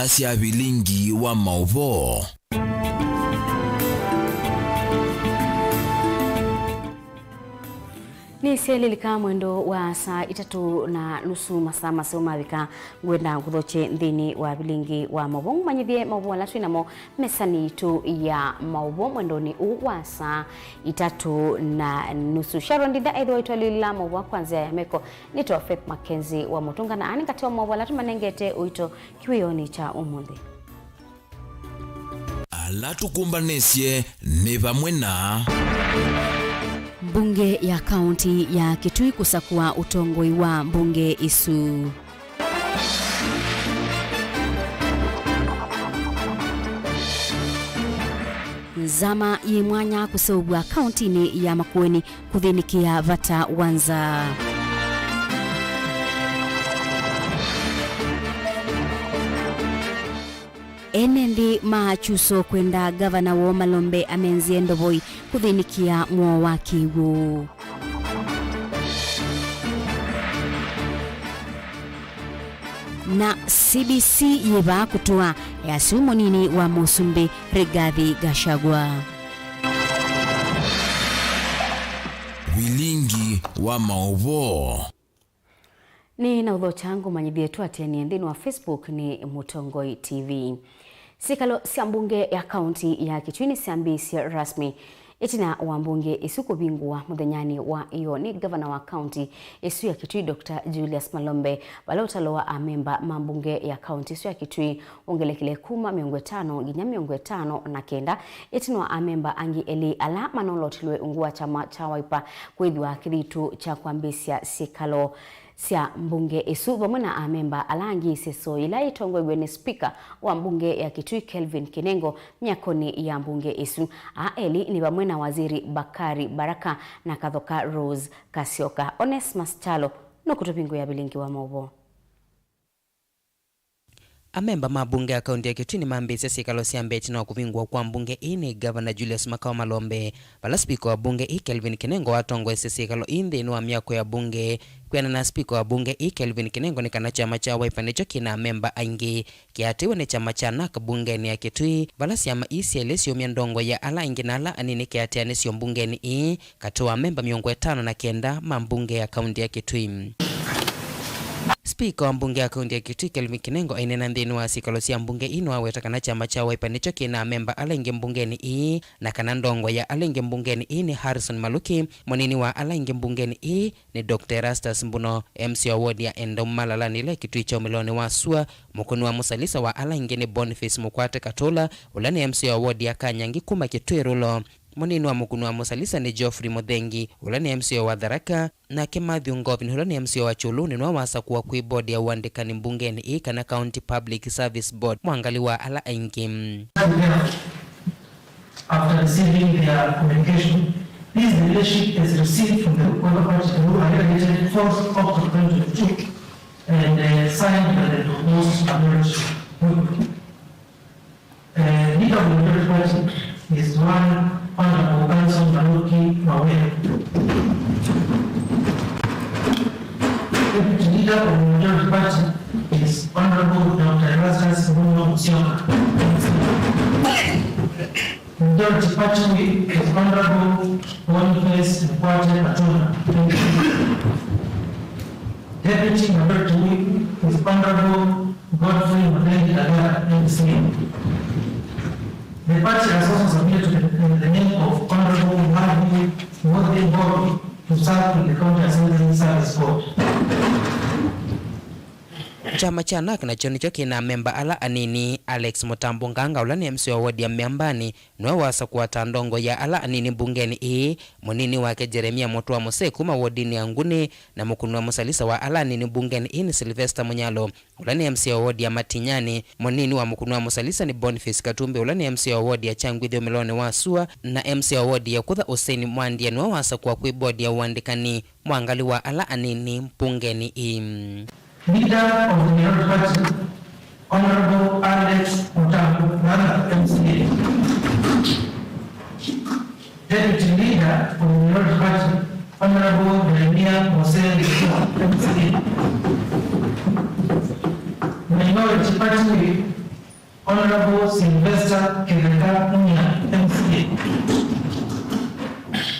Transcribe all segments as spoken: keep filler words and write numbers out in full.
sya vilingi wa maũvoo. Nĩsyaĩlĩlĩka mwendo wa saa itatũ na nusu, masaa maseo mavika, ngwenda ngũthokye nthĩnĩ wa vilingi wa maũvoo, ngũmanyĩthye maũvoo ala twĩ namo mesanĩ yitũ ya maũvoo mwendonĩ ũũ wa saa itatũ na nusu. Sharon Nditha ethĩwa aitũaĩlĩĩla maũvoo kwa nzĩa ya meko. Nĩtawa Faith Mackenzie wa Mũtũnga, na aa nĩ katĩ wa maũvoo ala tũmanengete ũito kĩwĩonĩ kya ũmũnthĩ. Ala tũkũmbanĩsye nĩ vamwe na. Mbunge ya kaunti ya Kitui kũsakũa ũtongoi wa mbunge ĩsu. Nzama yĩ mwanya kũseũvw'a kauntinĩ ya Makueni kũthĩnĩkĩa vata wa nza. Ene nthĩ ma Kyuso kwenda ngavana woo Malombe amenzĩe ndovoi kũthĩnĩkĩa mũao wa kĩw'ũ. Na C B C yĩ vaa kũtũa yasya mũnini wa mũsumbĩ Rigathi Gachagua. Vilingi wa maũvoo. Nĩ na ũthokya ngũmanyĩthye tũatĩanĩe nthĩnĩ wa Facebook nĩ Mũtongoi T V. Syĩkalo sya mbunge ya kaunti ya Kitui nĩsyambĩĩsye rasmi ĩtina wa mbunge ĩsu kũvingũwa mũthenyanĩ wa ĩyoo nĩ ngavana wa kaunti ĩsu ya Kitui, Doctor Julius Malombe, vala ũtalo wa amemba ma mbunge ya kaunti ĩsu ya Kitui wongelekile kuma mĩongo ĩtano nginya mĩongo ĩtano na kenda, ĩtina wa amemba angĩ elĩ ala manolotilwe ungu wa kyama kya Wiper kwĩthĩwa kĩthitũ kya kwambĩĩsya syĩkalo sya mbunge ĩsu, vamwe na amemba ala angĩ. Ĩseso yĩla yĩtongoew'e nĩ spika wa mbunge ya Kitui, Kelvin Kinengo, myakonĩ ya mbunge ĩsu. Aa elĩ nĩ vamwe na waziri Bakari Baraka na Kathoka Rose Kasyoka. Onesmus Kyalo nũkũtũvingũĩa vilingi wa maũvoo. Amemba ma mbunge ya kaunti ya Kitui nĩmambĩĩsye syĩkalo sya mbee ĩtina wa kũvingũwa kwa mbunge ĩĩ nĩ Ngavana Julius Makao Malombe, vala spika wa mbunge ĩĩ Kelvin Kinengo watongoesye syĩkalo ii nthĩnĩ wa myako ya mbunge. Kwĩanana na spika wa mbunge ii Kelvin Kinengo, nĩ kana kyama kya Wiper nĩkyo kĩ na amemba aingĩ kĩatĩĩwe nĩ kyama kya NARC mbungenĩ ya Kitui, vala syama ii syelĩ syĩumya ndongoi ya ala aingĩ na ala anini kĩatĩanĩsyo mbungenĩ ii katĩ wa amemba mĩongo ĩtano na kenda ma mbunge ya kaunti ya Kitui. Spika wa mbunge ya kaunti ya Kitui, Kelvin Kinengo, aineena nthĩnĩ wa syĩkalo sya mbunge ii nĩwaweta kana kyama kya Wiper nĩkyo kĩ na amemba ala aingĩ mbungenĩ ii, na kana ndongoi ya ala aingĩ mbungenĩ ii nĩ Harrison Maluki, mũnini wa ala aingĩ mbungenĩ ii nĩ Doctor Erastus Mbuno, M C A wa ward ya Endau Malalanĩ ĩla ĩ Kitui kya ũmĩlonĩ wa sua, mũkũni wa mũsalisa wa ala aingĩ nĩ Boniface Mũkwate Katũla, ũla nĩ M C A wa ward ya Kanyangi kuma Kitui Rural. Mũnini wa mũkũni wa mũsalisa nĩ Geoffrey Mũthengi, ũla nĩ M C A wa Tharaka, nake Matthew Ngovin, ũla nĩ M C A wa Kyũlũnĩ, nĩwe wasakũwa kwĩ board ya ũandĩkani mbungenĩ ĩĩ, kana County Public Service Board, mwangali wa ala aingĩ. After receiving their communication, this leadership is received from the Wiper party who are elected fourth October twenty twenty-two and, uh, signed by the proposed majority group. Uh, leader of the majority party is one Honorable Benson Maluki Mawere. Deputy leader of the majority party is Honorable Doctor Erastus Mbuno Musyoka. Majority party whip is Honorable Boniface Mkwate Katona. Deputy majority whip is Honorable Godfrey Muthaiga Ndagara, M C A. The party has also submitted in the name of Honorable Mwangi Muthi Mbovi to serve in the County Assembly Service Board. Kyama kya NARC nakyo nĩkyo kĩ na amemba ala anini. Alex Mũtambo Nganga, ũla nĩ M C A wa ward ya Mĩambanĩ, nĩwe wasakũwa ta ndongoi ya ala anini mbungenĩ ĩĩ. Mũnini wake Jeremia Mũtũa Mũsee kuma wodinĩ ya Ngunĩ, na mũkũni wa mũsalisa wa ala anini mbungenĩ ĩĩ nĩ Sylvester Mũnyalo, ũla nĩ M C A wa ward ya Matinyani. Mũnini wa mũkũni wa mũsalisa nĩ Boniface Katumbi, ũla nĩ M C A wa ward ya Kyangwithĩ ũmĩlonĩ wa sua, na M C A wa ward ya Kutha Hussein Mwandia nĩwe wasakũwa kwĩ board ya ũandĩkani, mwangali wa ala anini mbungenĩ ĩĩ. Leader of the Minority Party, Honorable Alex Mutambo Nganga, M C A. Deputy Leader of the Minority Party, Honorable Jeremia Mosee Ngetua, M C A. Minority Party Whip, Sylvester Kĩtheka Munya, M C A.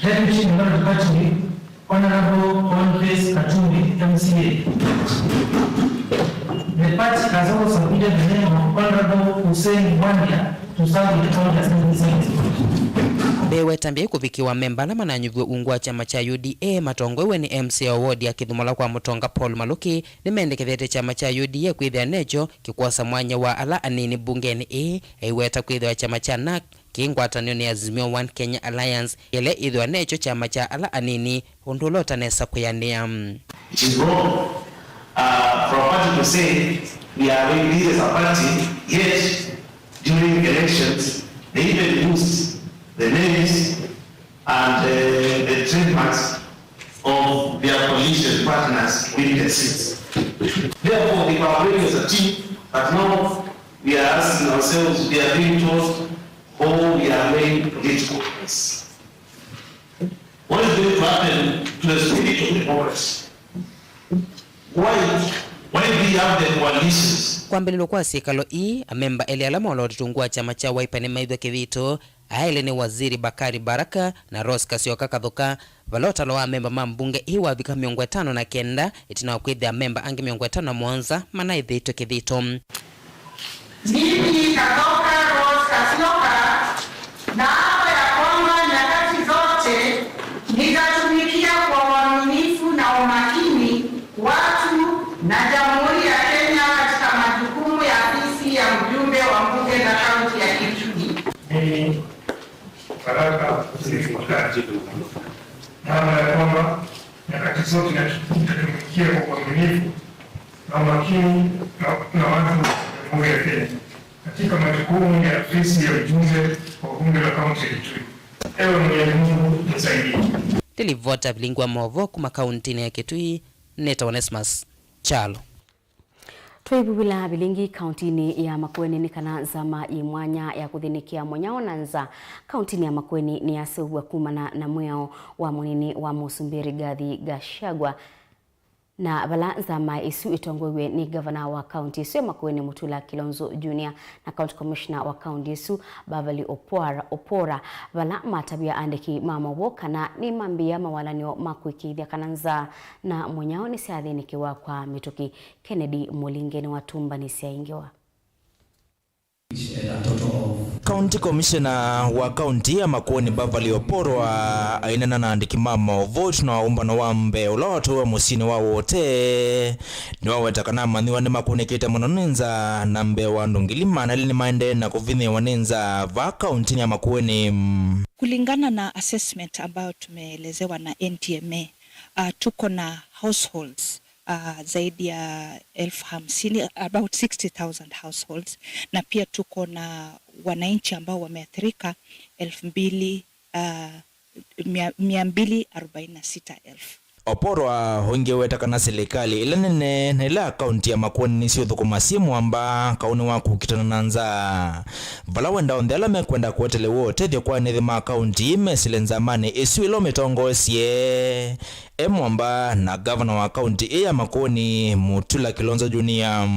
Deputy Minority Party, Honorable Boniface Katumbi, M C A. The party has also submitted the name of Honorable Hussein Bwandia to serve in the County Assembly seat. Mbee wa ĩtambya yĩĩ kũvikĩwa, amemba ala mananyuviwe ungu wa kyama kya U D A matongoew'e nĩ M C A wa wodi ya Kĩthũmũla kwa Mũtonga Paul Malũki nĩmendekethetye kyama kya U D A kwĩthĩa nekyo kĩkwosa mwanya wa ala anini mbungenĩ ĩĩ, aiweta kwĩthĩwa kyama kya NARC kĩ ngwatanĩonĩ ya Azimio One Kenya Alliance, yĩla ĩthĩwa nekyo kyama kya ala anini, ũndũ ũla ũtanesa kwĩanĩa. It is wrong, uh, for a party to say we are going this as a party, yet during elections they even use the names and, uh, the trademarks of their coalition partners to win the seats. Therefore, they were playing as a team, but now we are asking ourselves, we are being told, oh, we are playing political games. What is going to happen to the spirit of the Congress? Why, why do we have the coalitions? Kwambĩlĩlwa kwa syĩkalo ii, amemba elĩ ala molotetwe ungu wa kyama kya Wiper nĩmaĩthw'a kĩthito, aa elĩ nĩ Waziri Bakari Baraka na Rose Kasyoka Kathuka, vala ũtalo wa amemba ma mbunge ii wavika mĩongo ĩtano na kenda, ĩtina wa kwĩthĩa amemba angĩ mĩongo ĩtano na mũonza manaĩthĩtwe kĩthito. Mimi, Kathoka Rose Kasyoka, naapa ya kwamba nyakati zote nitatumikia kwa uaminifu na umakini watu na Jamhuri ya Kenya katika majukumu ya afisi ya mjumbe wa bunge la kaunti ya Kitui. Mimi, Baraka Hussein Bakari, naapa ya kwamba nyakati zote nitatumikia kwa uaminifu na umakini na, na watu wa Jamhuri ya Kenya katika majukumu ya afisi ya mjumbe wa bunge la kaunti ya Kitui. Ewe Mwenyezi Mungu nisaidie. Nĩ livota vilingi wa maũvoo kuma kauntinĩ ya Kitui, nĩtawa Onesmus Kyalo. Twaivuvĩla vilingi kauntinĩ ya Makueni nĩ kana nzama yĩ mwanya ya kũthĩnĩkĩa mũnyao na nza kauntinĩ ya Makueni nĩyaseũvw'a kumana na mwĩao wa mũnini wa mũsumbĩ Rigathi Gachagua. Na vala nzama ĩsu ĩtongoew'e nĩ ngavana wa kaunti ĩsu ya Makueni Mutula Kilonzo Junior na County Commissioner wa kaunti ĩsu Beverly Opora, Opora, vala matavya andĩki ma maũvoo kana nĩmambĩĩa mawalany'o ma kũĩkĩĩthya kana nzaa na mũnyao nĩsyathĩnĩkĩwa kwa mĩtũkĩ. Kennedy Mũlinge nĩwatũmbanĩsya ĩngĩ wa County Commissioner wa kaunti ya Makueni Beverly Oporo aineena na andĩki ma maũvoo na ũmbano wa mbee ũla watwaiwe mũsyĩnĩ wa Wote, nĩwaweta kana amanyĩw'a nĩmakũnĩkĩte mũno nĩ nzaa, na mbee wa andũ ngili maana elĩ nĩmaendee na kũvinyĩĩwa nĩ nzaa vaa kauntinĩ ya Makueni. Kulingana na assessment ambayo tumeelezewa na N T M A, uh, tuko na households uh, zaidi ya elfu hamsini, about sixty thousand households, na pia tuko na wananchi ambao wameathirika elfu mbili, uh, mia, mia mbili arobaini na sita elfu. Oporo aongeweta kana silikalĩ ĩla nene na ĩla kaunti ya Makueni nĩsyũthũkũma syĩ mwamba kaũnĩ wa kũkitana na nzaa, vala wenda onthe ala mekwenda kũetelewa ũtethyo kwa ene nthĩ ma kaunti mesĩle nzamanĩ ĩsu ĩla ũmĩtongoesye e mwamba na ngavana wa kaunti ĩĩ ya Makueni, Mutula Kilonzo Junior.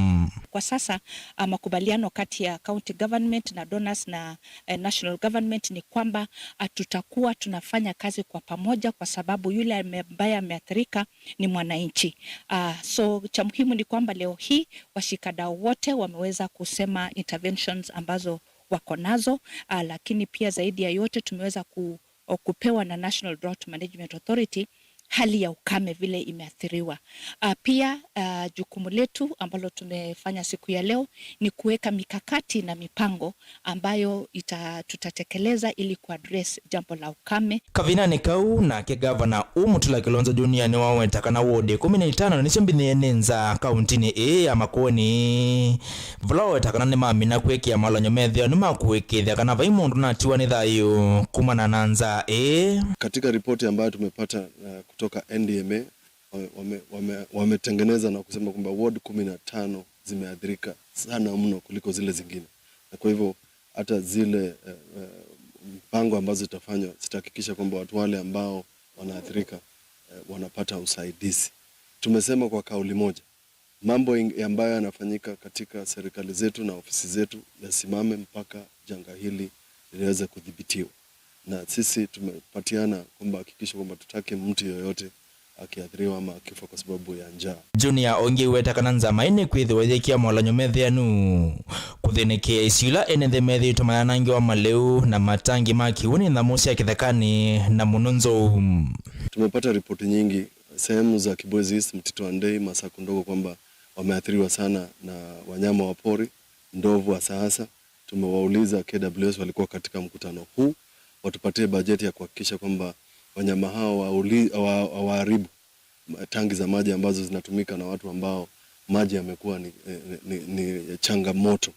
Kwa sasa, ah, makubaliano kati ya county government na donors na, eh, national government ni kwamba, ah, tutakuwa tunafanya kazi kwa pamoja kwa sababu yule ame-, ambaye ameathirika ni mwananchi. Ah, so cha muhimu ni kwamba leo hii washikadau wote wameweza kusema interventions ambazo wako nazo, ah, lakini pia zaidi ya yote tumeweza ku-, kupewa na National Drought Management Authority hali ya ukame vile imeathiriwa. Ah, pia, ah, jukumu letu ambalo tumefanya siku ya leo ni kuweka mikakati na mipango ambayo ita-, tutatekeleza ili kuaddress jambo la ukame. Kavindanĩ kau, nake gavana ũũ Mutula Kilonzo Junior nĩwaweta kana wodi ĩkũmi na itano nĩsyo mbinyĩĩe nĩ nzaa kauntinĩ ĩĩ ya Makueni. Vala waweta kana nĩmamina kwĩkĩa malonyo methĩwa nĩmakũĩkĩĩthya kana vai mũndũ natiwa nĩ thayũ kumana na nzaa ĩĩ. Katika ripoti ambayo tumepata, uh, kutoka N D M A, wame-, wame-, wame-, wametengeneza na kusema kwamba ward kumi na tano zimeathirika sana mno kuliko zile zingine, na kwa hivyo hata zile, eh, eh, mpango ambazo zitafanywa zitahakikisha kwamba watu wale ambao wanaathirika, eh, wanapata usaidizi. Tumesema kwa kauli moja mambo ing-, ambayo yanafanyika katika serikali zetu na ofisi zetu yasimame mpaka janga hili liweze kudhibitiwa. Na sisi tumepatiana kwamba hakikisho kwamba tutaki mtu yoyote akiathiriwa ama akifa kwa sababu ya njaa. Junior ũngĩ weta kana nzama ĩnĩ kwĩthĩwa yĩkĩa molany'o metheanu kũthĩnĩkĩa isio ila ene nthĩ methĩĩtwe mayanangĩwa malĩu na matangi ma kĩw'ũ nĩ nyamũ sya kĩthekanĩ na mũno nzou. Tumepata ripoti nyingi sehemu za Kibwezi East, Mtito Andei, Masaku Ndogo kwamba wameathiriwa sana na wanyama wa pori, ndovu hasa hasa. Tumewauliza K W S, walikuwa katika mkutano huu, watupatie bajeti ya kuhakikisha kwamba wanyama hao hawauli-, hawa-, hawaharibu tangi za maji ambazo zinatumika na watu ambao maji yamekuwa ni, eh, ni, ni, ni changamoto.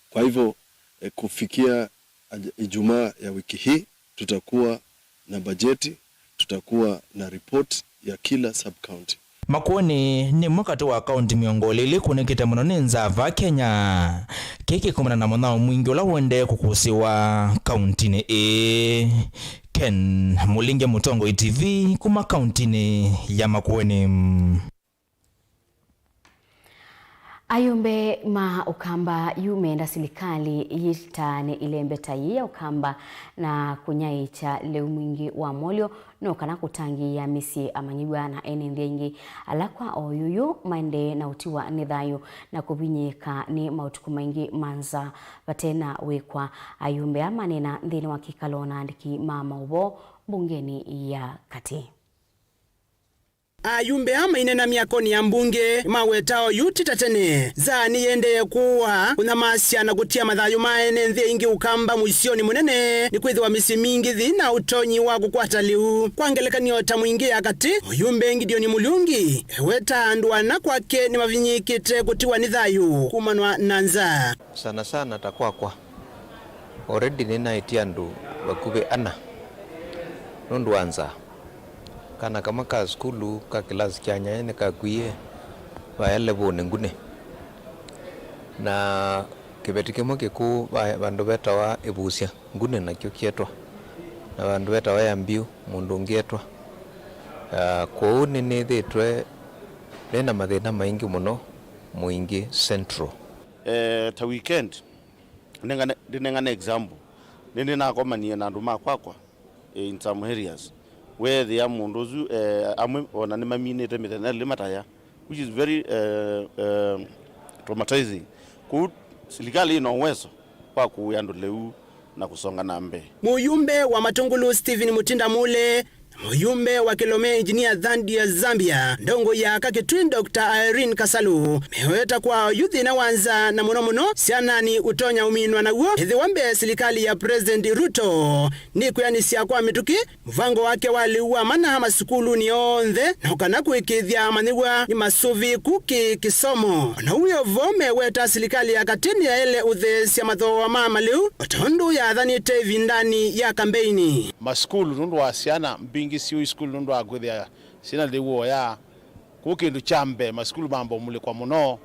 Kwa hivyo, eh, kufikia aj-, Ijumaa ya wiki hii, tutakuwa na bajeti, tutakuwa na report ya kila sub-county. Makueni nĩ ĩmwe katĩ wa kaunti mĩongo ĩlĩ ĩlĩ kũnĩkĩte mũno nĩ nzaa vaa Kenya. Kĩĩ kĩkumana na mũnyao mwingĩ ũla ũendee kũkũsĩwa kauntinĩ ĩĩ. Ken Mũlinge, Mũtongoi T V, kuma kauntinĩ ya Makueni. Ayumbe ma Ũkamba yu meenda silikalĩ yĩtaane ĩlembeta yĩĩ ya Ũkamba na kũnyaĩĩkya lĩu mwingĩ wa molyo no kana kũtangĩĩa mĩsyĩ amanyĩw'a na ene nthĩ aingĩ ala kwa oyuyu maendee na ũtiwa nĩ thayũ na kũvinyĩĩka nĩ maũtukũ maingĩ ma nzaa vate na wĩkwa. Ayumbe aa maneena nthĩnĩ wa kĩkalo na andĩki ma maũvoo mbungenĩ ya katĩ. Ayumbe aa maineena myakonĩ ya mbunge maweta oyu ti ta tene. Nzaa nĩyĩendee kũaa, kũnyamasya na kũtia mathayũ ma ene nthĩ aingĩ Ũkamba mũisyonĩ mũnene, nĩkwĩthĩwa mĩsyĩ mingĩ yĩna ũtonyi wa kũkwata lĩu. Kwa ngelekany'o, ta Mwingĩ ya katĩ, mũyumbe Gideon Mũlungi eweta andũ ana kwake nĩmavinyĩĩkĩte kũtiwa nĩ thayũ kumanwa na nzaa. Sana sana ta kwakwa, already nĩnaĩtye andũ vakuvĩ ana nũndũ wa nzaa. Kana kamwe ka sukulu ka kĩlasi kya nyanya nĩkakwie vaya levelnĩ Ngunĩ. Na kĩveti kĩmwe kĩkũũ va-, vandũ vetawa Ĩvusya Ngunĩ nakyo kĩetwa. Na vandũ vetawa Yambiũ mũndũ ũngĩ etwa. Ah, kwoou nĩnĩthĩtwe nĩna mathĩna maingĩ mũno Mwingĩ Central. Eh, ta weekend, nengane, ndinengane example. Nĩndĩnakomanie na andũ ma kwakwa, eh, in some areas. Weethĩa mũndũ ũsu, eh, amwe ona nĩmaminĩte mĩthenya ĩlĩ mataya, which is very, eh, eh, traumatizing. Kũu silikalĩ ĩna ũweso wa kũĩa andũ lĩu na kũsonga na mbee. Mũyumbe wa Matũngũlũ Stephen Mutinda Mule, mũyumbe wa Kilome Engineer Thandi ya Zambia, ndongoi ya aka Kitui Doctor Irene Kasalu meweta kwa oyu thĩna wa nzaa na mũno mũno syanani ũtonya ũminwa naw'o ĩthĩwa mbee silikalĩ ya President Ruto nĩkwĩanĩsya kwa mĩtũkĩ mũvango wake wa lĩu wa mana masukulunĩ onthe, na kana kũĩkĩĩthya amanyĩw'a nĩmasũvĩĩku kĩ kĩsomo. Ona wĩ o vo, meweta silikalĩ ya katĩ nĩyaĩle ũtheesya mathooa ma malĩu, o tondũ yathanĩte ĩvindanĩ ya kambeini. Masukulu nũndũ wa syana mbingĩ syũi sukulu nũndũ wa kwĩthĩa syĩna lĩu ũya. Kũu kĩndũ kya mbee, masukulu mamba ũmulĩkwa mũno.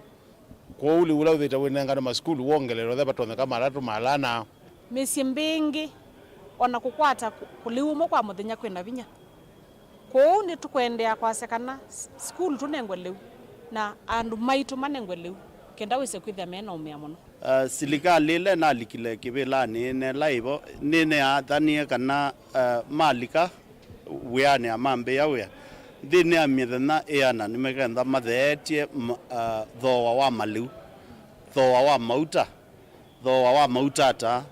Kwoou lĩu ũla wĩthĩĩtwe wĩnenganwe masukulu wongelelwe, ũthe vatonyeka matatũ, mala ana. Mĩsyĩ mbingĩ, ona kũkwata kũ-, kũ-, lĩu ũmwe kwa mũthenya kwĩna vinya. Kwoou nĩtũkũendeea kwasya kana s-, sukulu tũnengwe lĩu, na andũ maitũ manengwe lĩu, kenda wĩse kwĩthĩa me na ũmĩa mũno. Ah, silikalĩ ĩla ĩnalikile kĩvĩlanĩ ĩneela ĩvo, nĩnĩyathanie kana, ah, malika wĩanĩ na mambĩĩa wĩa, nthĩnĩ ya mĩthenya ĩana nĩmekenda matheetye ma-, ah, thooa wa malĩu, thooa wa mauta, thooa wa mauta ata,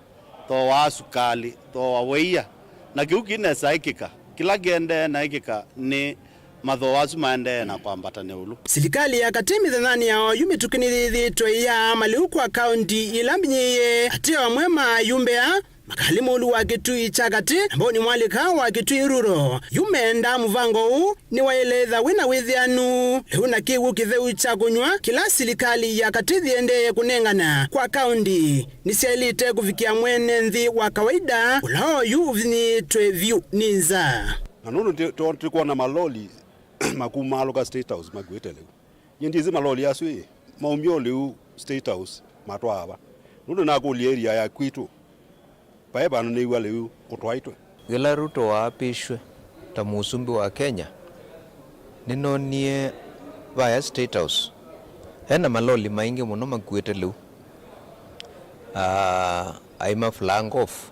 thooa wa sukalĩ, thooa wa ia, na kĩu kĩnesa ĩkĩka. Kĩla kĩendee na ĩkĩka nĩ mathooa asu maendee na kwambata na ĩũlũ. Silikalĩ ya katĩ mĩthenyanĩ ya oyu mĩtũkĩ nĩyĩthĩĩtwe ĩyaa malĩu kwa kaunti ila mbinyĩĩe, ateo amwe ma ayumbe aa, Makali Mũlu wa Kitui kya Katĩ na Mboni Mwalika wa Kitui Rural. Yu meendaa mũvango ũũ nĩwaĩle ĩtha wĩna wĩthĩanu, lĩu na kĩw'ũ kĩtheu kya kũnyw'a kĩla silikalĩ ya katĩ yĩendee kũnengana kwa kaunti nĩsyaĩlĩte kũvikĩa mwene nthĩ wa kawaida ũla oyu ũvinyĩĩtwe vyũ nĩ nzaa. Na nũndũ tĩ-, tĩ-, tĩkwona maloli makumaalũka State House makuĩte lĩu. Nyie ndyĩsĩ maloli asu ĩ, maumie o lĩu State House matwaa va? Nũndũ nakũlya area ya kwitũ, vaĩ vandũ nĩw'a lĩu ũtwaĩtwe. Yĩla Ruto waapishwe ta mũsumbĩ wa Kenya, nĩnonie vaya State House Ena maloli maingĩ mũno makuĩte lĩu. Ah, aima flag off,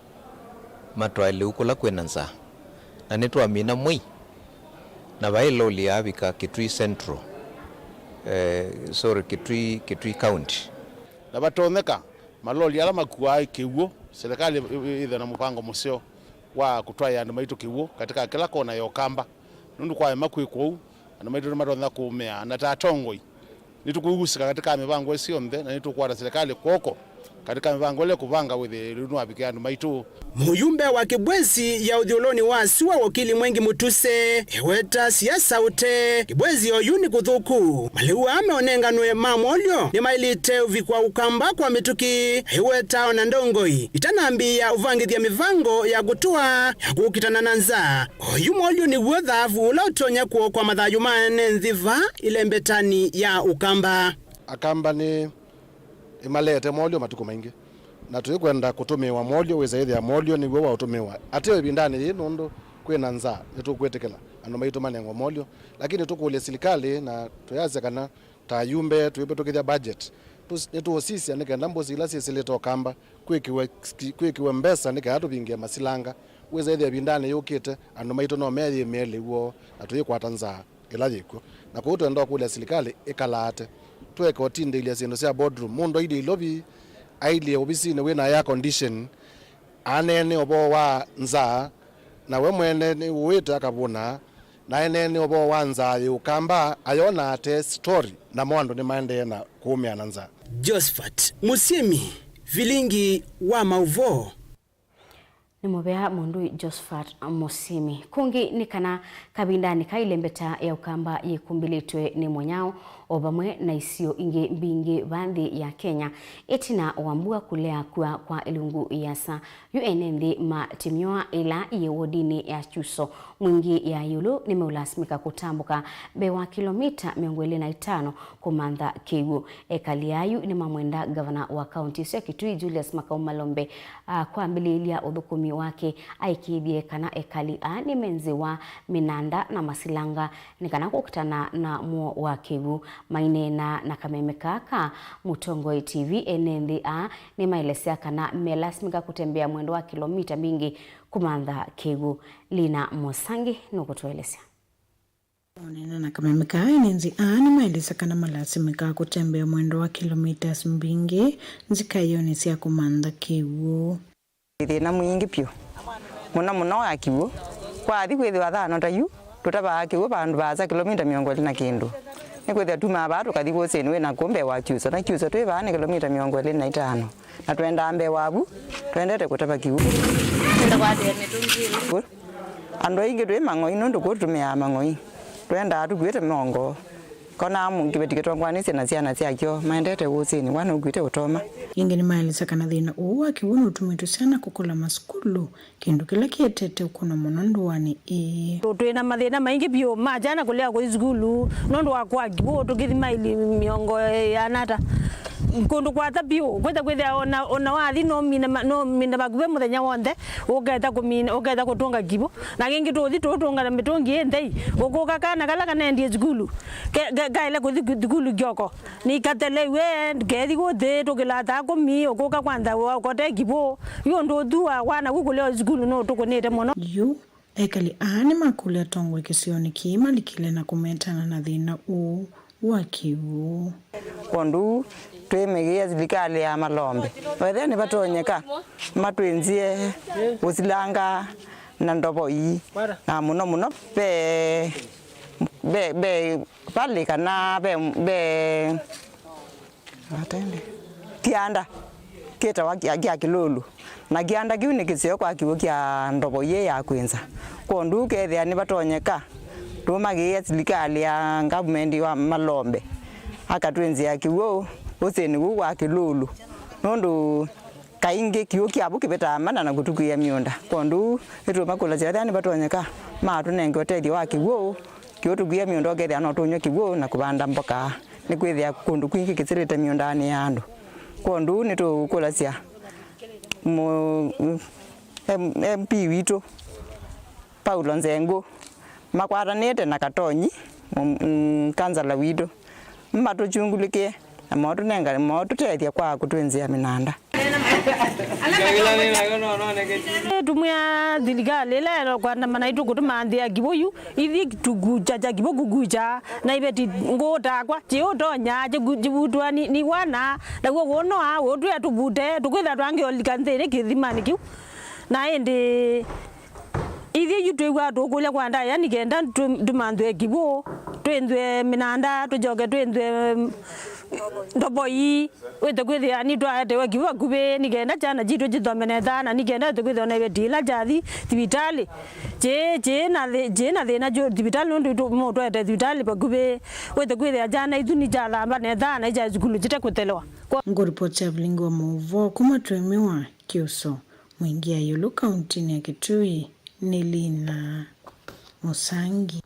matwae lĩu kũla kwĩna nzaa. Na nĩtwamina mwei, na vai loli yaavika Kitui Central, eh, sorry, Kitui, Kitui County. Na vatonyeka, maloli ala makuaa kĩw'ũ, serikali ĩ-, ĩ-, ĩthe na mũvango mũseo wa kũtwaĩa andũ maitũ kĩw'ũ katika kĩla kona ya Ũkamba. Nũndũ kwaema kwĩkwa ũu, andũ maitũ nĩmatonya kũũmĩa, na ta atongoi, nĩtũkũhusika katika mĩvango ĩsu yonthe, na nĩtũkwata serikali kw'oko katika mĩvango ĩla ĩkũvanga wĩthĩe lĩu nĩwavikĩa andũ maitũ. Mũyumbe wa Kibwezi ya ũthyũlũnĩ wa sua Wakili Mwengi Mutuse eweta siasa ũte Kibwezi oyu nĩ kũthũku. Malĩu aa meũnenganwe ma Mwolyo nĩmaĩlĩte ũvikwa Ũkamba kwa mĩtũkĩ, aiweta ona ndongoi itanambĩĩa ũvangĩthya mĩvango ya kũtũa ya kũkitana na nzaa. Oyu Mwolyo nĩw'o thaavu ũla ũtonya kũokwa mathayũ ma ene nthĩ va ĩlembetanĩ ya Ũkamba. Akamba nĩ ĩmalete Mwolyo matukũ maingĩ, na tũikwenda kũtũmĩĩwa Mwolyo, wĩsa ĩthĩa Mwolyo nĩw'o waũtũmĩĩwa ateo ĩvindanĩ yĩĩ, nũndũ kwĩna nzaa. Nĩtũkwĩtĩkĩla andũ maitũ manengwe Mwolyo, lakini tũkũlye silikalĩ na tũyasya kana ta ayumbe, tũivĩtũkĩthya budget, tũs-, nĩtũũsisya nĩ kenda mbũsi ila syĩsĩlĩte Ũkamba kwĩkĩwe, kwĩkĩwe mbesa nĩ kenda tũvingĩe masilanga. Wĩsa ĩthĩa ĩvindanĩ yũkĩte, andũ maitũ no meyĩmĩe lĩu woo, na tũyĩkwata nzaa ĩla yĩkw'o. Na kwoou twenda ũkũlya silikalĩ ĩkalaate. Tũeke ũtindĩĩlya syĩndũ sya boardroom. Mũndũ ailyĩ Ilovi, ailyĩ ovisinĩ wĩna air condition, aneene ũvoo wa nzaa, na we mwene nĩwũĩte akavũna, na aneene ũvoo wa nzaa yĩ Ũkamba, ayona ate story, namo andũ nĩmaendee na kũũmĩa na nzaa. Josephat Mũsyĩmi, vilingi wa maũvoo. Nĩ mũvea mũndũ Josephat Mũsyĩmi. Kũngĩ nĩ kana kavindanĩ ka ĩlembeta ya Ũkamba yĩkumbĩlĩtwe nĩ mũnyao, o vamwe na isio ingĩ mbingĩ va nthĩ ya Kenya, ĩtina wa mbua kũlea kua kwa ĩlungu ĩasa. Yu ene nthĩ ma Timioa ĩla yĩ wodinĩ ya Chuso, Mwingi ya ĩũlũ nĩmeũlasimĩka kũtambũka mbee wa kĩlomita mĩongo ĩlĩ na itano kũmantha kĩw'ũ. Ekali ayu nĩmamwenda ngavana wa kaunti ĩsu ya Kitui, Julius Makau Malombe, a, kwambĩlĩĩlya ũthũkũmi wake, aĩkĩĩthye kana ekali aa nĩmenzĩwa mĩnanda na masilanga nĩ kana kũkitana na mũo wa kĩw'ũ. Maineena na kameme kaa ka Mũtongoi T V, ene nthĩ aa nĩmaelesya kana melasimĩka kũtembea mwendo wa kĩlomita mbingĩ kũmantha kĩw'ũ. Lina Mũsangi nũkũtũelesya. Kũneena na kameme kaa, ene nthĩ aa nĩmaelesya kana malasimĩkaa kũtembea mwendo wa kilometres mbingĩ nzikaĩonĩ sya kũmantha kĩw'ũ. Thĩna mwingĩ vyũ, mũno mũno wa kĩw'ũ. Kwathi kwĩthĩwa thano ta yu, tũtavaa kĩw'ũ vandũ vaasa kilomita mĩongo ĩlĩ na kĩndũ. Nĩkwĩthĩa tumaa vaa tũkathi kũsĩnĩ wĩ na kũũ mbee wa Kyuso, na Kyuso twĩ vaa nĩ kilomita mĩongo ĩlĩ na itano, na twendaa mbee wavu, twendete kũtava kĩw'ũ. Andũ aingĩ twĩ mang'oi nũndũ kũu tũtũmĩaa mang'oi. Twendaa tũkuĩte mĩongo. Konaa kĩveti kĩtongoanĩsye na syana syakyo maendete ũsĩnĩ, wana ũkuĩte ũtoma. Ĩngĩ nĩmaelesya kana thĩna ũũ wa kĩw'ũ nũtumĩtwe syana kũkola masukulu, kĩndũ kĩla kĩetete ũkũno mũno ndũanĩ ĩĩ. Twĩ na mathĩna maingĩ vyũ ma syana kũlea kũthi sukulu nũndũ wa kwa kĩw'ũ, tũkĩthi maili mĩongo ĩana ata kũndũ kwata vyũ, kwĩta kwĩthĩa ona, ona wathi no mine ma-, no mine vakuvĩ mũthenya w'onthe, ũketa kũmina, ũketa kũtũnga kĩw'ũ. Na kĩngĩ tũũthi tũũtũngana mĩtũngi ĩ nthei, ũkũka kana kala kanaendie sukulu, ke-, ke-, kaĩle kũthi ku-, sukulu kyoko, nĩkateleiwe, kethi kũthi tũkĩlataa kũmi, ũkũka kwantha ũkote kĩw'ũ, yu ũndũ ũthu wa wana ku kũlea sukulu nũtũkũnĩte mũno. Yu, ekali aa nĩmakũlya atongoi kĩsionĩ kĩĩ malikile na kũmetana na thĩna ũũ wa kĩw'ũ. Kwondũ twĩmĩkĩĩa silikalĩ ya Malombe, wethĩa nĩvatonyeka, matwĩnzĩe ũsilanga na ndovo ii, na mũno mũno ve, ve, ve valĩ kana ve, ve Atende. Kĩanda kĩtawa kya, kya Kĩlũlũ, na kĩanda kĩu nĩ kĩseo kwa kĩw'ũ kya ndovo ii ya kwĩnza. Kwondũ kethĩa nĩvatonyeka, tũmagĩĩa silikalĩ ya ngavumenti wa Malombe akatwĩnzĩa kĩw'ũ ũsĩnĩ ũũ wa Kĩlũlũ, nũndũ kaingĩ kĩw'ũ kya vu kĩvetaa mana na kũtũkw'ĩĩa mĩũnda. Kwondũ nĩtũũmakũlasya ethĩa nĩvatonyeka matũnenge ũtethyo wa kĩw'ũ, kĩũtũkw'ĩĩa mĩũnda ũkethĩa no tũnyw'e kĩw'ũ na kũvanda mboka. Nĩkwĩthĩa kũndũ kwingĩ kĩsĩlĩte mĩũndanĩ ya andũ. Kwondũ nĩtũkũlasya mũ-, M-, M P witũ, Paulo Nzengũ, makwatanĩte na Katonyi, mũ-, mm, kansala witũ, matũkyungulĩkĩe Na maũtũnenga, maũtũtethya kwa kũtwĩnzĩa mĩnanda. Tũmwĩa thilikalĩ ĩla ĩkwandamana ĩtũkũtũma nthĩ ya kĩw'ũ yu, ithi tukucha cha kĩw'ũ kukucha, na iveti ngũũ takwa, kĩũtonya, kĩku-, kĩvutwa ni, ni wana, naw'o wũnoa, ũtwĩa tũvute, tũkwĩthĩa twangĩolika nthĩnĩ kĩthimanĩ kĩu. Na ĩndĩ ithyĩ yu twĩw'aa tũkũlya kwa ndaĩa nĩ kenda tũ-, tũmanthwe kĩw'ũ, twĩnthwe mĩnanda, tũkyoke twĩnthwe, mm, ndoboi, wĩte kwĩthĩa nĩtwaetewe kĩw'ũ vakuvĩ, nĩ kenda kyana kitũ kĩthome nesa, na nĩ kenda wĩte kwĩthĩa ona iveti ila kyathi thivitalĩ, kĩ, kĩ na thĩ-, kĩ na thĩna kyu thivitalĩ, nũndũ itũ-, mũtwaete thivitalĩ vakuvĩ, wĩte kwĩthĩa kyana ithu nĩkyathamba nesa, na ikya sukulu kĩte kũthelewa. Kwa- Ngũripoti ya vilingi wa maũvoo kuma Twĩmĩwa Kĩũsũ. Mwingĩ ya ĩũlũ kauntinĩ ya Kitui nĩ Lina Mũsangi.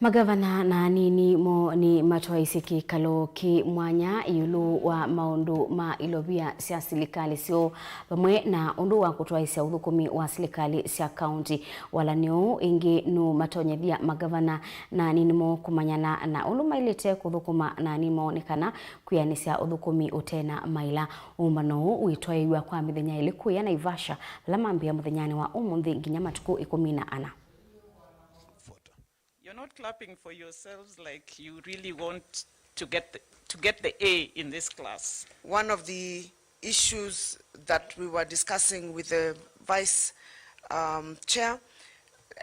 Magavana na anini moo nĩmatwaisye kĩkalo kĩ mwanya ĩũlũ wa maũndũ ma ilovia sya silikalĩ syoo vamwe na ũndũ wa kũtwaĩsya ũthũkũmi wa silikalĩ sya kaunti. Walany'o ũũ ĩngĩ nũmatonyethya magavana na anini moo kũmanyana na ũndũ maĩlĩte kũthũkũma na anini moo nĩ kana kwĩanĩsya ũthũkũmi ũte na maĩla. Ũmbano ũũ wĩtwaĩw'a kwa mĩthenya ĩlĩ kũya Naivasha, vala mambĩĩa mũthenyanĩ wa ũmũnthĩ nginya matukũ ĩkũmi na ana. You're not clapping for yourselves like you really want to get the, to get the A in this class. One of the issues that we were discussing with the vice, um, chair,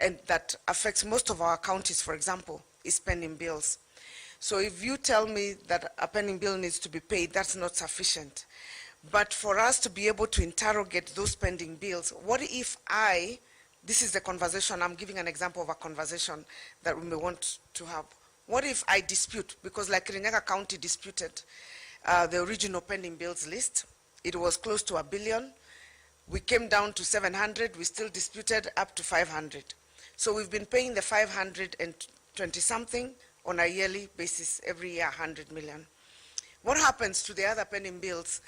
and that affects most of our counties, for example, is pending bills. So if you tell me that a pending bill needs to be paid, that's not sufficient. But for us to be able to interrogate those pending bills, what if I, this is the conversation, I'm giving an example of a conversation that we may want to have. What if I dispute, because, like, Kirinyaga County disputed, uh, the original pending bills list, it was close to a billion. We came down to seven hundred, we still disputed up to five hundred. So we've been paying the five hundred and twenty something on a yearly basis, every year a hundred million. What happens to the other pending bills?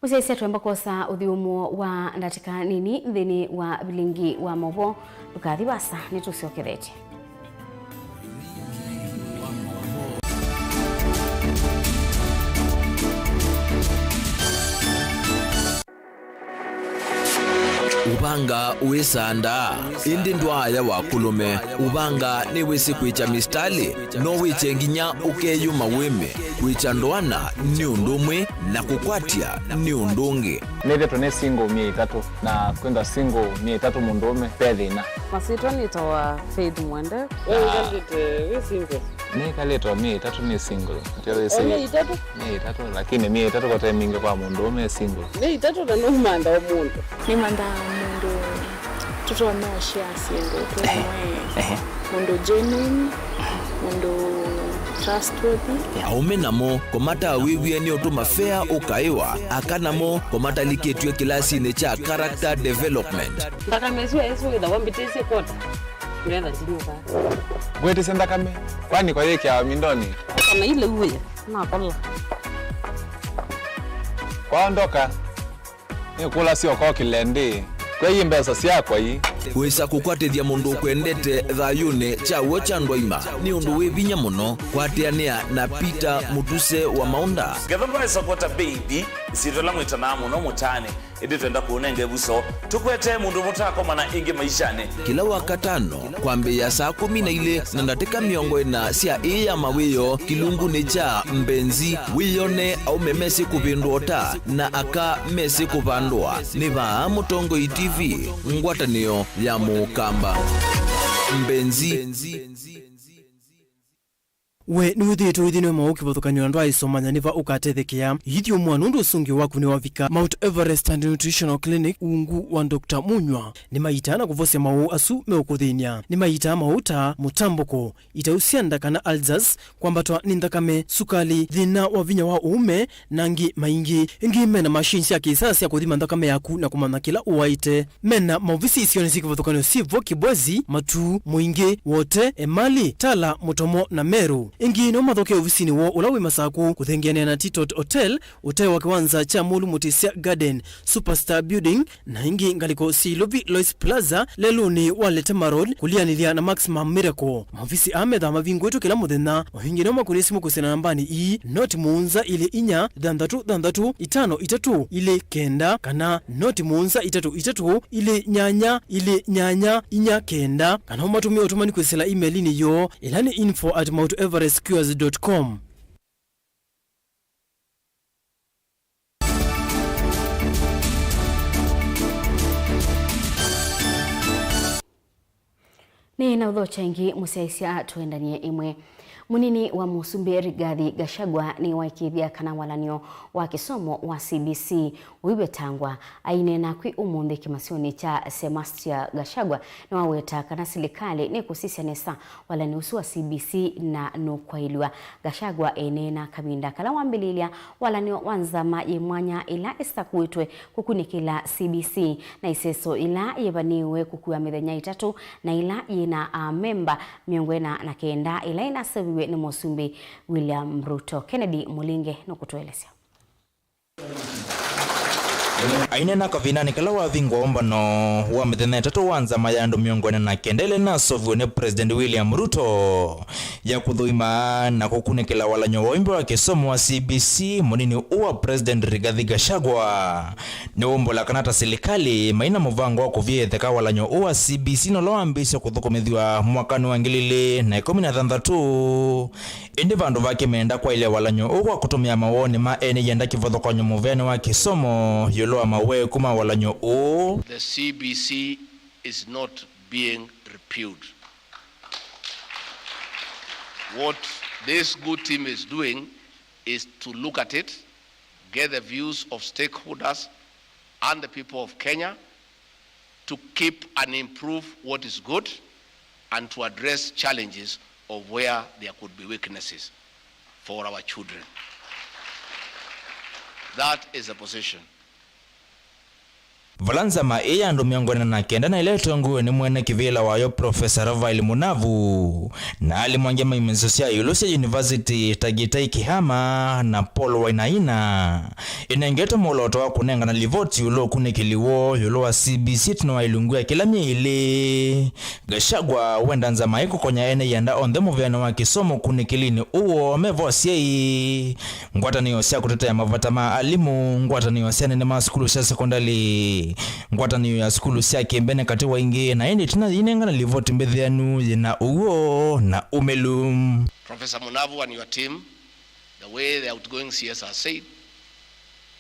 Mũsyaĩĩsya, twemba kwosa ũthyũmũo wa ndatĩka nini nthĩnĩ wa vilingi wa maũvoo. Ndũkathi vaasa, nĩtũsyokethetye. Ũvanga wĩsandaa, ĩndĩ ndwaaya wa kũlũme. Ũvanga nĩwĩsĩ kwĩkya misitalĩ, no wĩkye nginya ũkeyũma wĩme. Kwĩkya ndoana nĩ ũndũ ũmwe, na kũkwatya nĩ ũndũ ũngĩ. Nĩthĩtwe nĩ single myei ĩtatũ, na kwĩthwa single myei ĩtatũ mũndũũme ve thĩna. Masyĩtwa nĩtawa Faith Mwende. We wĩkalĩte wĩ single? Nĩkalĩte o myei ĩtatũ nĩ single. Ndio wĩsĩ. O myei ĩtatũ? Myei ĩtatũ, lakini myei ĩtatũ kote mingĩ kwa mũndũũme e single. Myei ĩtatũ na nũmantha o mũndũ. Nĩmanthaa mũndũ tũtonya ũshare syĩndũ twĩ. Ehe. Mũndũ genuine, mũndũ trustworthy. Aũme namo kũmatawĩw'e nĩ ũtũma fea ũkaĩwa, aka namo kũmatalikĩtw'e kĩlasinĩ kya character development. Nthakame ĩsu ĩsu wĩthawa mbĩtĩsye kwota. Ngetha ndinyuka. Ngwĩtĩsya nthakame, kwani kwa yĩkĩawa mindoni? Kana ile uwe, nakola. Kwaondoka. Nĩkũlasya ũkokĩle ndĩ, kwei mbesa syakwa ii. Wĩsa kũkwatĩthya mũndũ ũkwendete thayũnĩ kya w'o kya ndwaima nĩ ũndũ wĩ vinya mũno. Kwatĩanĩa na Peter Mũtuse wa Maũnda. Ngetha ndwaĩsa kwota mbei ithi, isyĩtwa ila mwĩtanaa mũno mũtaanĩ, ĩndĩ twenda kũũnenga ĩvuso. Tũkwetee mũndũ mũtakomana ĩngĩ maishanĩ. Kĩla Wakatano, kwambĩĩa saa kũmi na ilĩ na ndatĩka mĩongo ĩna sya ĩĩ ya mawĩoo, kĩlungunĩ kya Mbenzi, wĩyone aũme mesĩ kũvĩndũa ũta na aka mesĩ kũvandũa. Nĩ vaa Mũtongoi T V, ngwatanĩo ya Mũkamba. Mbenzi. We nĩwĩthĩĩtwe ũithi nĩ maũũ kĩvathũkany'o na ndwaĩsomanya nĩ va ũkatethekea? Ithyũmũa nũndũ ũsũngĩo waku nĩwavika. Mount Everest and Nutritional Clinic ungu wa Doctor Munywa nĩmaitaa na kũvosya maũũ asu meũkũthĩny'a. Nĩmaitaa maũũ ta mũtambũko, itau sya nda kana ulcers, kwambatwa nĩ nthakame, sukali, thĩna wa vinya wa ũũme, na angĩ maingĩ. Ĩngĩ mena machine sya kĩsaa sya kũthima nthakame yaku na kũmanya kĩla ũwaĩte. Mena maovisi isionĩ syĩ kĩvathũkany'o syĩ vo Kibwezi, Matuu, Mũingĩ, Wote, Emali, Tala, Mũtomo na Meru. Ĩngĩ no mathoke ovisinĩ woo ũla wĩ Masaku, kũthengeanĩa na Titot Hotel, ũtee wa kĩwanza kya Mũlũ Mũtĩsya Garden, Superstar Building, na ĩngĩ ngalĩko syĩ Ilovi Lois Plaza, lelũnĩ wa Letema Road, kũlianĩlya na Maximum Miracle. Maovisi aa methaa mavingũĩtwe kĩla mũthenya. O ĩngĩ no makũnĩe simũ kwĩsĩla nambanĩ ii, noti mũonza ilĩ inya, thanthatũ thanthatũ, itano itatũ, ilĩ kenda, kana noti mũonza itatũ itatũ, ilĩ nyanya, ilĩ nyanya, inya kenda, kana ũmatũmĩe ũtũmani kwĩsĩla email-inĩ yoo, ĩla nĩ info at mount everest cures dot com. Nĩ na ũthokya ĩngĩ, mũsyaĩĩsya tũendanie ĩmwe. Mũnini wa Mũsumbĩ Rigathi Gachagua nĩwaĩkĩĩthya kana walan'yo wa kĩsomo wa C B C ũivetangwa. Aineena kwĩ ũmũnthĩ kĩmasyonĩ kya Semastia, Gachagua nĩwaweta kana silikalĩ nĩkũsisya nesa walan'yo ũsu wa C B C na nũkwaĩlw'a. Gachagua eneena kavinda kala wambĩlĩĩlya walan'yo wa nzama yĩ mwanya ĩla ĩsakuĩtwe kũkunĩkĩla C B C na iseso ila yĩvanĩĩwe kũkua mĩthenya ĩtatũ na ila yĩna amemba mĩongo ĩna na kenda ila inaseũviw'e nĩ Mũsumbĩ William Ruto. Kennedy Mũlinge nũkũtũelesya. Aineena kavindanĩ kala wavingwa ũmbano wa mĩthenya ĩtatũ wa nzama ya andũ mĩongo ĩna na kenda ĩla inaseũviw'e nĩ President William Ruto ya kũthũima na kũkunĩkĩla walan'yo wa ũimbĩ wa kĩsomo wa C B C, mũnini ũũ wa President Rigathi Gachagua nĩwaumbũla kana ta silikalĩ maina mũvango wa kũvya ĩtheka walan'yo ũũ wa C B C na ũla wambĩĩsye kũthũkũmĩthw'a mwakanĩ wa ngili ilĩ na ĩkũmi na thanthatũ. Ĩndĩ vandũ vake meenda kwaĩlya walan'yo ũũ kwa kũtũmĩa mawoni ma ene ianda kĩvathũkany'o mũveanĩ wa kĩsomo ĩũlũ wa maweku ma walan'yo ũũ. The C B C is not being repealed. What this good team is doing is to look at it, get the views of stakeholders and the people of Kenya to keep and improve what is good and to address challenges of where there could be weaknesses for our children. That is the position. Vala nzama ĩĩ ya andũ mĩongo ĩna na kenda na ĩla ĩtongoew'e nĩ mwene kĩvĩla wayo Professor Raphael Munavu na alimũ angĩ ma imanyĩsyo sya ĩũlũ sya yunivasiti ta Gittai Kihama na Paul Wainaina ĩnengetwe mwolooto wa kũnengana livoti ĩũlũ wa ũkunĩkĩli woo ĩũlũ wa C B C ĩtina wa ilungu ya kĩla myei ĩlĩ. Gachagua wenda nzama ĩĩ kũkonya ene ianda onthe mũveanĩ wa kĩsomo ũkunĩkĩlinĩ ũũ woo me vo asyai, ngwatanĩo sya kũtetea mavata ma alimũ, ngwatanĩo sya anene ma sukulu sya sekondalĩ, ngwatanĩo ya sukulu sya kĩmbene katĩ wa ingĩ, na ĩndĩ ĩtina yĩinengana livoti mbĩthĩanu yĩna ũw'o na ũmĩlu. Professor Munavu and your team, the way the outgoing C S has said,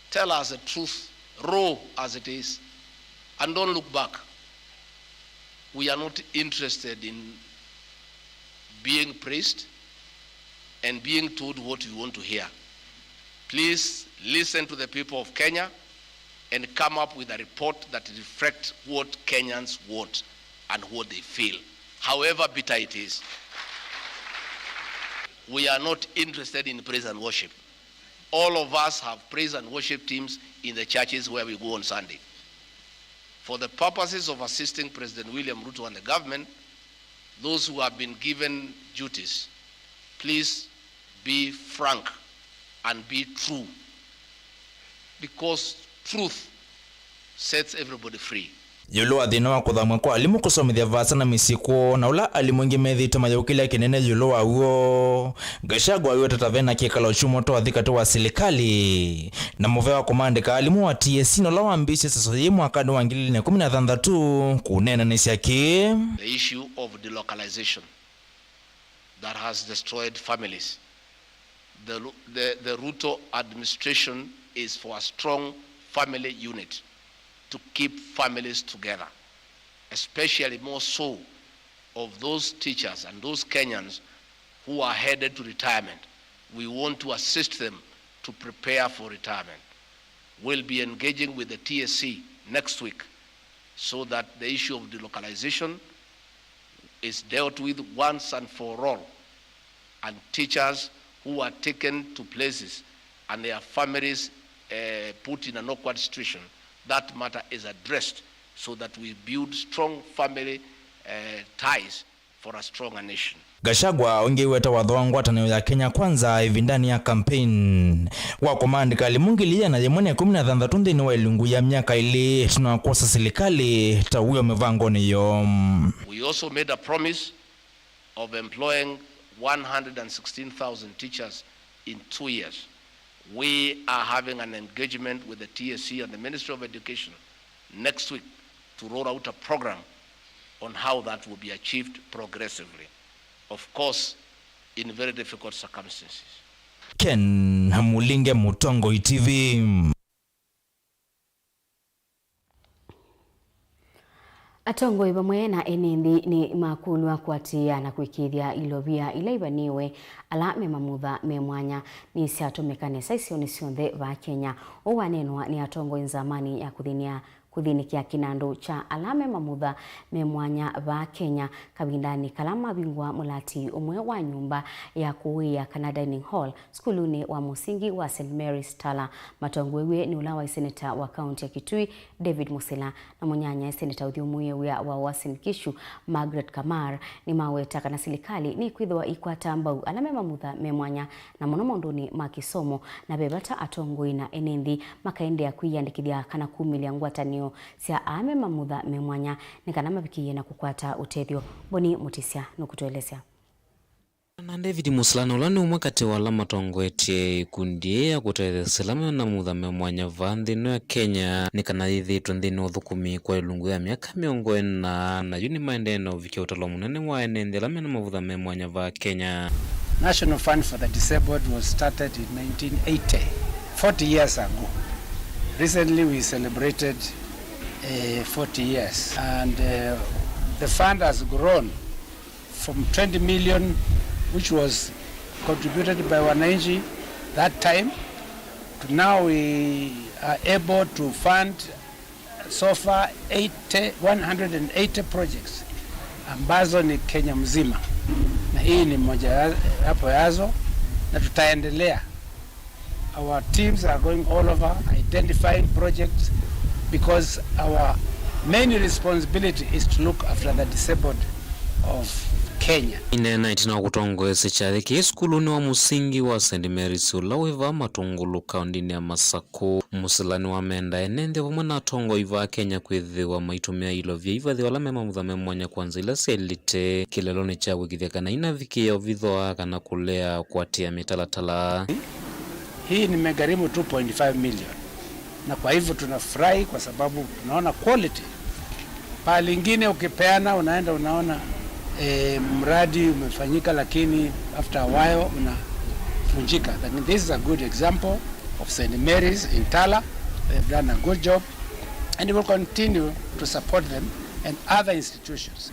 tell us the truth, raw as it is, and don't look back. We are not interested in being praised and being told what we want to hear. Please listen to the people of Kenya and come up with a report that reflects what Kenyans want and what they feel, however bitter it is. We are not interested in praise and worship. All of us have praise and worship teams in the churches where we go on Sunday. For the purposes of assisting President William Ruto and the government, those who have been given duties, please be frank and be true, because truth sets everybody free. Ĩũlũ wa thĩna wa kũthamw'a kwa alimũ kũsomethya vaasa na mĩsyĩ kwoo, na ũla alimũ aingĩ methĩĩtwe mayũkĩlya kĩnene ĩũlũ waw'o, Gachagua aiweta ta ve na kĩkalo kyumũ twathi katĩ wa silikalĩ na mũvea wa kũmaandĩka alimũ wa T S C na ũla wambĩĩsye seso yĩĩ mwakanĩ wa ngili ilĩ na ĩkũmi na thanthatũ kũneenanĩsya kĩĩ. The issue of delocalization that has destroyed families. The, the, the Ruto administration is for a strong family unit to keep families together, especially more so of those teachers and those Kenyans who are headed to retirement. We want to assist them to prepare for retirement. We'll be engaging with the T S C next week so that the issue of delocalization is dealt with once and for all, and teachers who are taken to places and their families, eh, put in an awkward situation, that matter is addressed so that we build strong family, eh, ties for a stronger nation. Gachagua ũngĩ weta watho wa ngwatanĩo ya Kenya Kwanza ĩvindanĩ ya campaign wa kũmandĩka alimũ ngili ĩana yĩmwe na ĩkũmi na thanthatũ nthĩnĩ wa ĩlungu ya myaka ĩlĩ ĩtina wa kwosa silikalĩ ta wĩo mĩvangonĩ yoo. We also made a promise of employing one hundred and sixteen thousand teachers in two years. We are having an engagement with the T S C and the Ministry of Education next week to roll out a program on how that will be achieved progressively, of course, in very difficult circumstances. Ken Mulinge, Mũtongoi T V. Atongoi vamwe na ene nthĩ nĩ makũlw'a kũatĩĩa na kũĩkĩĩthya ilovia ila ivaniwe ala me mamutha me mwanya nĩsyatũmĩka nesa isionĩ syonthe vaa Kenya. Ũu waneenwa nĩ atongoi nzamani ya kũthĩnĩa kũthĩnĩkĩa kĩnandũ kya ala me mamutha me mwanya vaa Kenya kavindanĩ kala mavingũa mũlati ũmwe wa nyũmba ya kũũĩa kana dining hall sukulunĩ wa mũsingi wa Saint Mary's Tala. Matongoew'e nĩ ũla waĩ seneta wa kaunti ya Kitui, David Musila, na mũnyanyae seneta ũthyũmũĩe wĩa wa Uasin Gishu, Margaret Kamar, nĩmaweta kana silikalĩ nĩkwĩthĩwa ĩikwata mbau ala me mamutha me mwanya, na mũno maũndũnĩ ma kĩsomo, na ve vata atongoi na ene nthĩ makaendeea kwĩyĩandĩkĩthya kana kumĩlya ngwatanĩo sya aa me mamutha me mwanya nĩ kana mavikĩĩe na kũkwata ũtethyo. Boni Mutisya nũkũtũelesya. Na David Musila, na ũla nĩ ũmwe katĩ wa ala matongoetye ĩkundi yĩĩ ya kũtetheesya ala me na mamutha me mwanya vaa nthĩ ĩno ya Kenya, nĩ kana yĩthĩĩtwe nthĩnĩ wa ũthũkũmi kwa ĩlungu ya myaka mĩongo ĩna, na yu nĩmaendee na ũvikĩa ũtalo mũnene wa ene nthĩ ala me na mamutha me mwanya vaa Kenya. National Fund for the Disabled was started in nineteen eighty, forty years ago. Recently we celebrated, eh, forty years, and, eh, the fund has grown from twenty million, which was contributed by wananchi that time, to now we are able to fund so far eighty, one hundred and eighty projects ambazo ni Kenya mzima, na hii ni moja ya- yapo yazo, na tutaendelea. Our teams are going all over identifying projects because our main responsibility is to look after the disabled of Kenya. Ĩneena ĩtina wa kũtongoesya kyathĩ kĩĩ sukulunĩ wa mũsingi wa Saint Mary's ũla wĩ vaa Matungulu, kaũndĩnĩ ya Masakũ, Musila nĩwamenda ene nthĩ vamwe na atongoi vaa Kenya kwĩthĩwa maitũmĩa ilovia ivathĩwa ala me mamutha me mwanya kwa nzĩa ila syaĩlĩte kĩlelonĩ kya kũĩkĩĩthya kana inavikĩĩa ũvitho wa kana kũlea kũatĩĩa mĩtalatala. Hii nimegharimu two point five million, na kwa hivyo tunafurahi kwa sababu tunaona quality. Pahali ingine ukipeana, unaenda unaona, eh, mradi umefanyika, lakini after a while unavunjika. Lakini this is a good example of Saint Mary's in Tala. They've done a good job and we'll continue to support them and other institutions.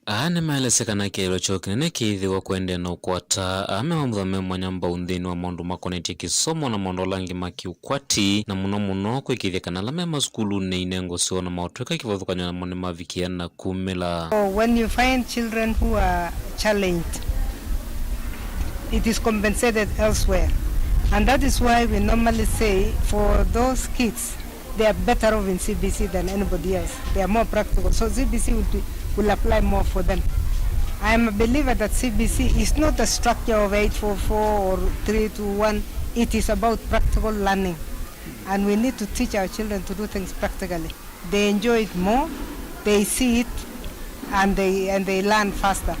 Aa nĩmaelesya kana kĩeleelo kyoo kĩnene kĩĩthĩwa kũendeea na ũkwata aa me mamutha me mwanya mbau nthĩnĩ wa maũndũ makonetye kĩsomo na maũndũ ala angĩ ma kĩũkwati, na mũno mũno kũĩkĩĩthya kana ala me masukulunĩ inengo syoo na maũtw'ĩka kĩvathũkany'o namo nĩmavikĩa na kumĩla. So when you find children who are challenged, it is compensated elsewhere. And that is why we normally say for those kids, they are better off in C B C than anybody else. They are more practical. So C B C will, be, will apply more for them. I am a believer that C B C is not a structure of eight four four or three two one. It is about practical learning. And we need to teach our children to do things practically. They enjoy it more, they see it, and they, and they learn faster.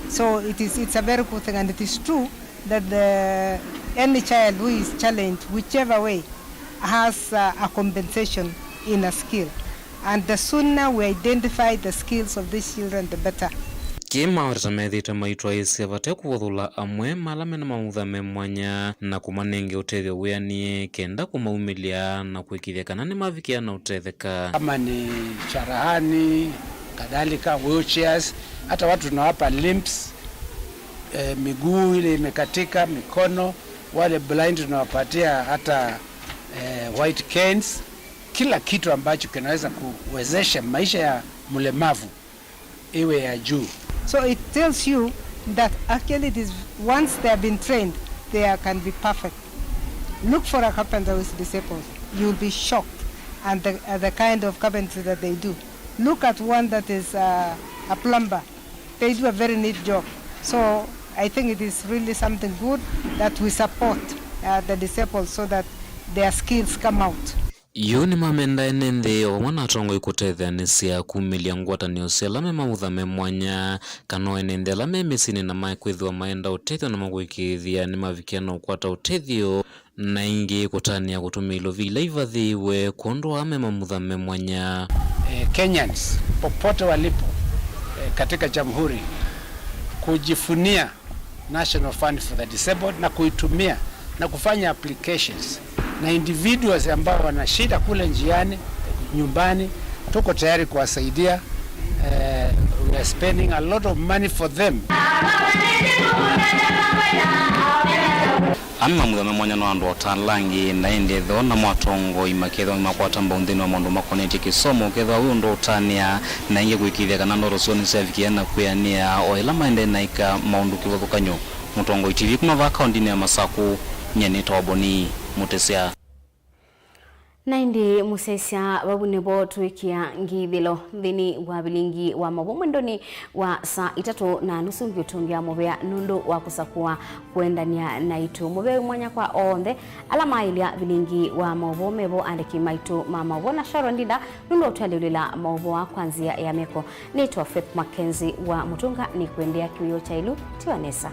So it is, it's a very good thing, and it is true that the, any child who is challenged, whichever way, has, uh, a compensation in a skill. And the sooner we identify the skills of these children, the better. Kĩĩ maweta methĩĩtwe maitwaĩĩsya vate kũvothũla amwe ma ala mena mamutha me mwanya na kũmanenge ũtethyo wĩanĩe kenda kũmaumĩlya na kũĩkĩĩthya kana nĩmavikĩa na ũtetheka. Kama ni charahani, kadhalika, wheelchairs, hata watu tunawapa limps, eh, miguu ile imekatika, mikono, wale blind tunawapatia hata, eh, white canes, kila kitu ambacho kinaweza kuwezesha maisha ya mlemavu iwe ya juu. So it tells you that actually it is, once they have been trained, they are, can be perfect. Look for a carpenter who is disabled. You will be shocked at the, at the kind of carpentry that they do. Look at one that is, uh, a plumber. They do a very neat job. So I think it is really something good that we support, uh, the disabled so that their skills come out. Yu nĩmamendaa ene nthĩ o vamwe na atongoi kũtetheanĩsya kumĩlya ngwatanĩo sya ala me mautha me mwanya, kana o ene nthĩ ala me mĩsyĩnĩ na makwĩthĩwa maenda ũtethyo na makũĩkĩĩthya nĩmavikĩa na ũkwata ũtethyo, na ĩngĩ kũtanĩa kũtũmĩa ilovi ila ivathĩĩwe kwondũ wa ala me mautha me mwanya. Eh, Kenyans popote walipo, eh, katika jamhuri, kujivunia National Fund for the Disabled na kuitumia na kufanya applications, na individuals ambao wana shida kule njiani, nyumbani, tuko tayari kuwasaidia. Eh, we are spending a lot of money for them. Ala me mautha me mwanya no andũ o ta ala angĩ, na ĩndĩ ethĩwa namo atongoi makethĩwa makwata mbau nthĩnĩ wa maũndũ makonetye kĩsomo, ũkethĩwa wĩ ũndũ ũtanĩa, na ĩngĩ kũĩkĩĩthya kana ndoto syoo nĩsyavikĩa na kwĩanĩa o ĩla maendee na ĩka maũndũ kĩvathũkany'o. Mũtongoi T V kuma vaa kaũndĩnĩ ya Masaku, nyie nĩtawa Boni Mũtĩsya. Na ĩndĩ mũsyaĩĩsya, vau nĩvo tũĩkĩa ngithĩlo nthĩnĩ wa vilingi wa maũvoo mwendonĩ wa saa itatũ na nusu. Ngĩũtũngĩa mũvea nũndũ wa kũsakũa kũendanĩa naitũ. Mũvea wĩ mwanya kwa onthe ala maĩlya vilingi wa maũvoo mevo, andĩki maitũ ma maũvoo na Sharon Ndinda nũndũ wa ũtũalyũlĩla maũvoo aa kwa nzĩa ya meko. Nĩtawa Faith Mackenzie wa Mũtũnga, nĩkũendeea kĩwĩoo kya ĩlu. Tiwa nesa.